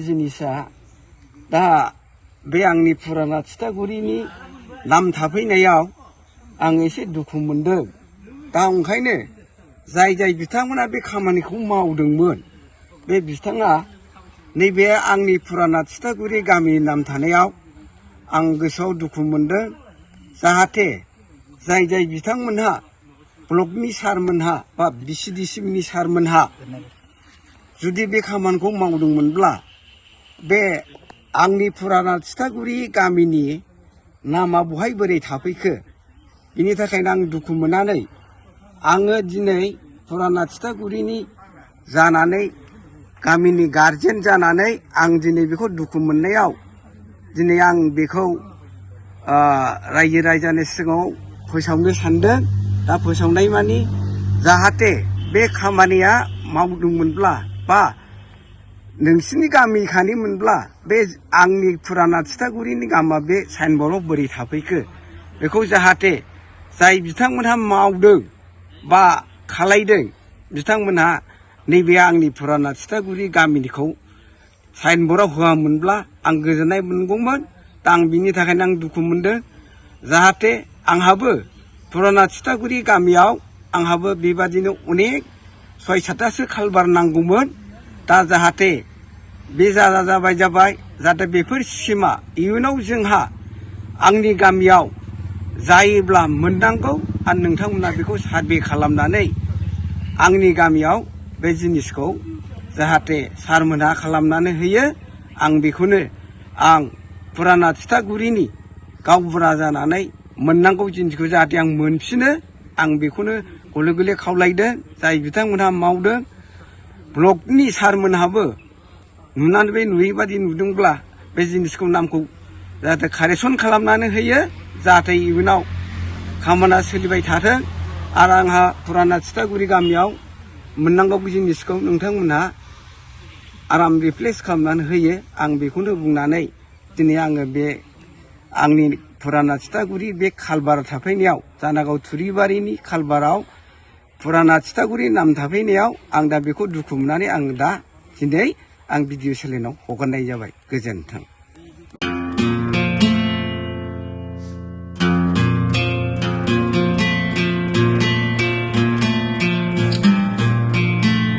जिनिसा दा बे आंनि फुराना थिथागुरिनि नाम थाफैनायाव आं एसे दुखु मोनदों। दा ओंखायनो जाय बिथांमोना बे खामानिखौ मावदोंमोन बे बिथाङा नैबे आंनि फुराना थिथागुरि गामिनि नाम थानायाव आं गोसोआव दुखु मोनदों। जाहाथे जाय बिथांमोनहा ब्लकनि सारमोनहा बा बिसिडिसिनि सारमोनहा जुदि बे खामानिखौ मावदोंमोनब्ला बे आंनि फुराना थिथागुरि गामिनि नामा बहाय बोरै थाफैखो बिनि थाखायनो आं दुखु मोननानै आङो दिनै फुराना थिथागुरिनि जानानै गामिनि गारजेन जानानै आं दिनै बेखौ दुखु मोननायाव दिनै आं बेखौ रायजो राजानि सिगाङाव फोसावनो सानदों। दा फोसावनाय मानि जाहाथे बे खामानिया मावदोंमोनब्ला बा नोंसिनि गामिखानिमोनब्ला बे आंनि फुराना थिथागुरिनि गामा बे साइनबर्डआव बोरै थाफैखो बेखौ जाहाथे जाय बिथांमोनहा मावदों बा खालायदों बिथांमोनहा नैबे आंनि फुराना थिथागुरि गामिनिखौ साइनबर्डआव होआमोनब्ला आं गोजोननाय मोनगौमोन। दा आं बिनि थाखायनो आं दुखु मोनदों। जाहाथे आंहाबो फुराना थिथागुरि गामियाव आंहाबो बेबादिनो अनेक 6-7तासो खालबार नांगौमोन। दा जाहाथे बे जाबाय जाहाथे बेफोर स्किमा इयुनाव जोंहा आंनि गामियाव जायोब्ला मोननांगौ आरो नोंथांमोना बेखौ सारभे खालामनानै आंनि गामियाव बे जिनिसखौ जाहाथे सारमोनहा खालामनानै होयो। आं बेखौनो आं फुराना थिथागुरिनि गावबुरा जानानै मोननांगौ जिनिसखौ जाहाथे आं मोनफिनो आं बेखौनो गले गले खावलायदों। जाय बिथांमोनहा मावदों ब्लकनि सारमोनहाबो नुनानै बे नुयैबादि नुदोंब्ला बे जिनिसखौ नामखौ जाहाथे कारेक्सन खालामनानै होयो जाहाथे इयुनाव खामानिया सोलिबाय थाथों आरो आंहा फुराना थिथागुरि गामियाव मोननांगौ जिनिसखौ नोंथांमोनहा आराम रिप्लेस खालामनानै होयो। आं बेखौनो बुंनानै दिनै आङो बे आंनि फुराना थिथागुरि बे खालबार थाफैनायाव जानागाव थुरिबारिनि खालबाराव फुराना थिथागुरि नाम थाफैनायाव आं दा बेखौ दुखु मोननानै आं दा दिनै आं भिडिअ चेनेलाव हगारनाय जाबाय। गोजोन्थों।